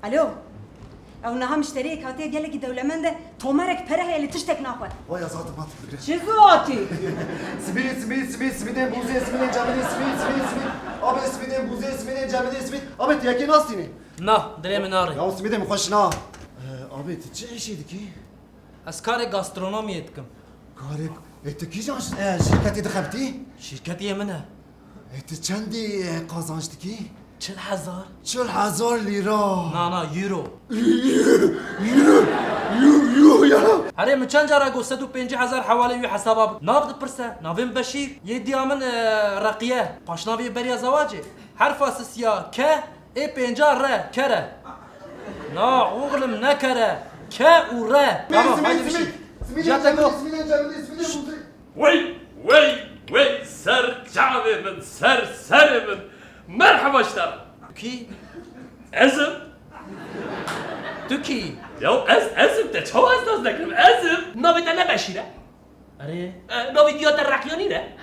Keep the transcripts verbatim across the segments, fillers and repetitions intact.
Alo. Ew niha mişteriyek hatiye, gelekî dewlemend e, tomerek pere heye lê tiştek naxwe. Vay, ez hatim, hatim, bigre. Çi zihatî? Simîd, simîd, simîd, simîdên bûzê, simîdên cemidê, simîd, simîd, simîd. Abê, simîdên bûzê, simîdên cemidê, simîd. Abê, tu yekê nastînî? Na, dilê min nare. Ya simîdê min xweş na. Ee, abê, tu çi îşê dikî? Ez karê gastronomiyê dikim. Karê, e, tu kîjan ş-, e, şîrketê dixebitî? Şîrketê min e. E, tu çendî, e, qazanç dikî? Çil hezar. Çil hezar lîra. Na, na, euro. Euro, euro, euro ya. Herê min çend cara got sed û pêncî hezar hewalê wî hesaba bik. Nav dipirse, navê min Beşîr. Yê diya min, e, Reqiye. Paşnavê beriya zewacê. Herfa sisiya K, ê pênca R, kere. Na, oğlum, ne kere. K û R. Tamam, haydi bir şey. Cihata go. Wey, wey, wey, ser çavê min, ser serê min. Merheba ji te re. Kî? Ez im. Tu kî? Ya ez, ez im, te çawa ez nas nekirim? Ez im. Navê te ne Beşîr e? Erê. E, navê diya te Reqiya nîne?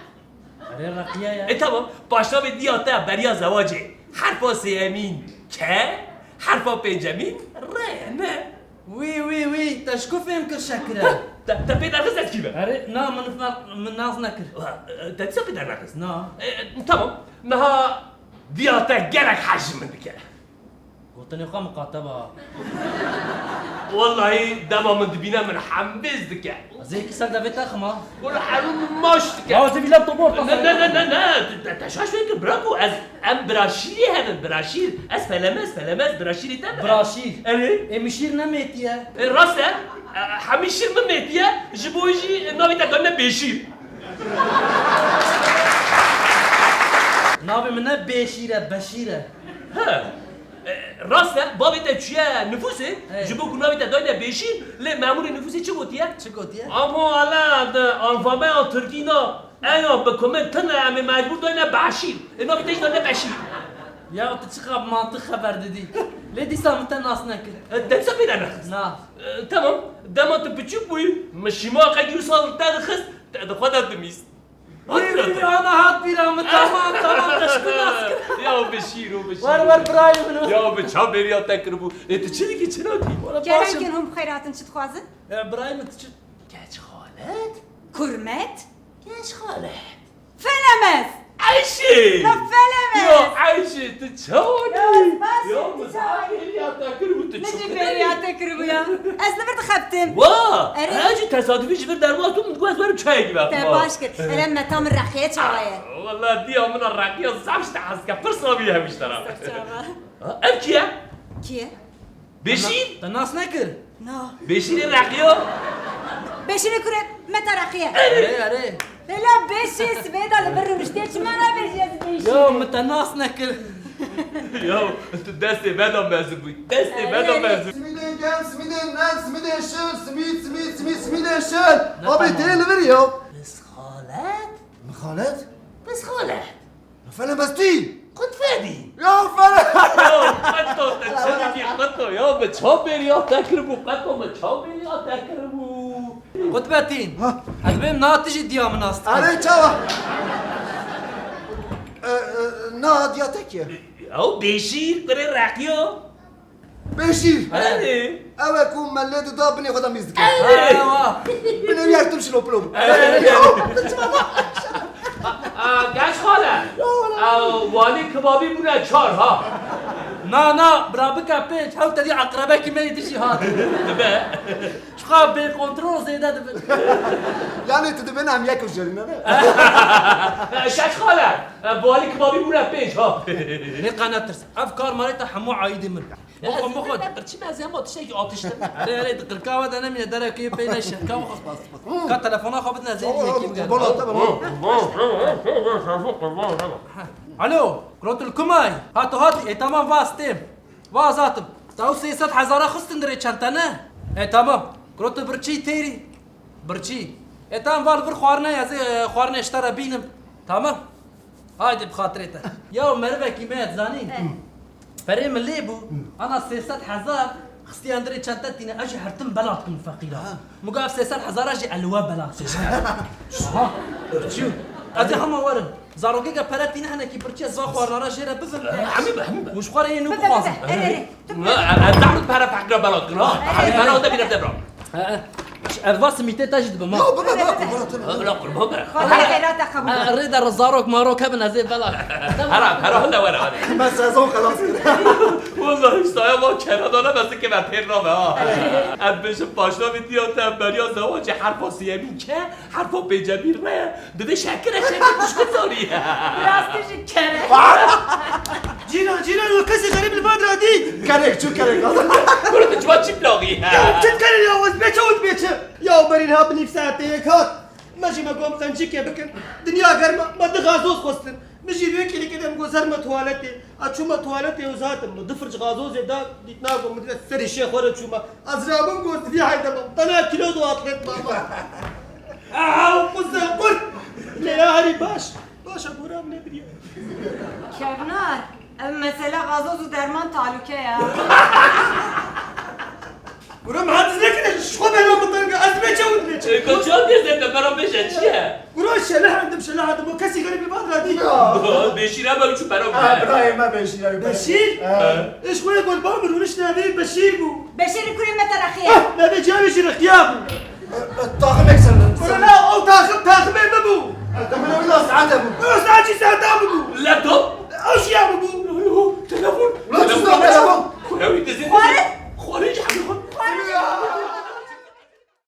Erê, Reqiya ye. E, tamam. Paşnavê diya te beriya zewacê. Herfa sêyemîn K, herfa pêncemîn R, ne? Wî, wî, wî, te ji ku fêm kir şekire? Te, te, te pê derxist ez kî me? Erê, na, min fer-, min nas nekir. Ha, e, te dîsa pê dernexist? Na. E, tamam. Niha diya te gelek hez ji min dike. Gotinê xwe miqate ba. Wellahî dema min dibîne min hembêz dike. Ez ê kî ser devê te xima. Wala herû min maş dike. Ya, ez ê vî laptop orta. Ne, ne, ne, ne, ne. Te, te şaş fêm kir, bira ku ez, em biraşîrê hev in, biraşîr. Ez felemez, felemez, biraşîrê te me. Biraşîr. Erê. Ê, min şîr nemêtiye. E, rast e. E, hemî şîr min mêtiye. Ji bo jî navê te danine Bêşîr. Navê min ne Bêşîr e, Beşîr e. He. E, rast e, bavê te çûye nifûsê, Hey. ji bo ku navê te dayne Bêşîr, lê memûrê nifûsê çi gotiye? Çi gotiye? Ama ala de alfabeya tirkî na, eya bi komê tune em ê mecbûr dayne Beşîr. E, navê te jî dayne Beşîr. Ya tu çiqas mantiq xeber didî. Lê dîsa min te nas nekir. E, te dîsa pê de nexist. Na. E, tamam, dema tu piçûk bûyî, min şîmaqekî wisa li te dixist, te di xwe de dimîst. Wî, wî, wî, ana hat bîra min, tamam, tamam, te ji ku nas kir. Ya Beşîr, o Beşîr. Wer, wer, birayê min o. Ya bi çav bêriya te kiribû. Ê, tu çi dikî, çi nakî? Wala baş im. Kerem kin, hûn bi xêr hatin, çi dixwazin? E, birayê min, tu çi? Keç xalet. Kurmet. Keç xalet. Felemez. Ayşe. Na felemez. Ya Ayşe, tu çawa kî? Ya, spas, Ya tu çawa kî? Bêriya te kiribû, tu çi Min jî bêriya te kiribû ya. Ez li vir dixebtim. Wa! Erê. Ez jî tesadufî ji vir derva tûm, min got ez werim çayekî vexwim. Te baş kir. Erê, meta min Reqiye çawa ye? Wala diya min a Reqiye zaf ji te hez dike. Pirsa vî hemî ji te re. Çawa? Ha, ev kî ye? Kî ye? Beşîr? Te nas nekir? Na. Beşîrê Reqiye? Beşîrê kurê meta Reqiye. Erê, erê. Bela Beşîr, sibê de li vir rûniştê çima nabêjî ez Beşîr? Ya, min te nas nekir. Ya, tu destê me de mezin bûyî. Destê me de Erê, erê. mezin. Simîdên germ, simîdên nerm, simîdên şil, simîd, simîd, simîd, simîdên şil. Ne Abi, tamam. Tê li vir ya. Pisxalet? Mixalet? Pisxalet. Felemez tî. Qutfedî. Ya fele- Ya, qeto, te çi dikî, qeto? Ya, bi çav bêriya te kiribû, qeto, bi çav bêriya te kiribû. Qutbetîn. Ha? Ez bêm na tu jî diya min nas dikî. Erê, çawa? E, e, na diya te kî ye? Ew Beşîr, kurê Reqiyo. Beşîr. Erê. Ew e ku me lê dida binê xwe de mîz dike. Erê. Ha, wa. Binê wî her tim şilo pilo bû. Erê. Ya, tu çima A, a, Keç xale. Ya, wala. A, walî kebabî bûne çar, ha. Na, na, bira bike pênc, hew te dî eqrebekî me yê dijî hat. Dibe. Çiqa bêkontrol zêde dibin. Yani tu dibin em yek û jêrî ne? E, Keç xale, e, bi walî kebabî bûne pênc, ha. Nê qe netirs. Ev kar marê te hemû aîdê min. Bixwe, bixwe. Birçî me zemo tiştekî atiştin. Erê, erê, di qirka we de nemîne, derekê pey neşe. Ka bixwe. Ka telefona xwe bidine zê yekî bigere. Bala te bala. Alo, Grotul Kumay. Hato hati, e tamam, va stêm. Va zatim. Te ew sê sed hezara xistin dirê çente ne? E tamam. Grotul birçî têrî. Birçî. E tamam, va li vir xwarine, ez ê, e, xwarine ji te re bînim. Tamam. Haydi bi xatirê te. Ya merivekî me, zanî? Eh. Perê min lê bû. Ana sê sed hezar xistiyan dirê çente tîne, ez jî hertim bela dikim feqîra. Ha. Min got ev sê sed hezara jî eliwe bela dikim. Aha. Birçî. Ez ê hema werim. Zarokeke pere tîne hinekî birçe za xwarnara jê re bibin. Hemî be, hemî be. Û ji xwe re yên nû Bibe, bibe, bixwazin. erê, erê. Tu Na, ez zehmet pere feqîra bela dikin ha. Hemî bela de bîne de bira. He, ev va simîtê te jî dibim ha. Ya bibe, bibe, kurban te. Ha, bela kurban be. Xwedê xêrata qebûl. He, rê de rizarok marok hebin ez ê bela. Hera, hera hunda were hadi. Me sezon xelas kir. Walla hîstaya va keradana be zikê me têr nabe ha. Ez bêjim paşnavê diya te beriya zewacê herfa siyemîn ke, herfa pêncemîn re. Divê şekire şekir dişku zarî. Rastî jî kere. Cîran, cîran, we kesî xerîb li van radî. Kerek çû kerek. Kuru tu çima çi plagî? Ya çi kerê ya, wez beçe û beçe. Ya berî niha bi nîv saetê yek hat. Me jî me got em qencikê bikin. Dinya germ e, me du gazoz xwestin. Min jî vê kêlîkê de min got zer me tuwaletê. Ez çûme tuwaletê û zatim min du firç gazozê da, dît nagot min dide serê şê xwe re çûme. Ez rabim got vî heyde me. Tena kîlo du atlet mama. Aha, û quzê qurt. Lê ya herî baş. Baş e, gora min nebiriye. Kevnar, ev mesela gazoz û derman talûke ya. Gora min hatiz nekine, ji xwe bela min teng e. Ez beçe û beçe. Koçan diye sen de bera beşe çi ye? Gora şeleh endim, şeleh endim. O kesî xerîb li van radî. Beşîr hebe çu bera Ha, birayê me Beşîr e. Beşîr? Ha. Ji xwe gol ba min rûniş navê Beşîr bû. Beşîrî kurê me te rexiye. Ah, navê ciyavê jî rexiya bû. Taximek ser. Gora na, ew taxim, taximê min bû. Demine wila saete bû.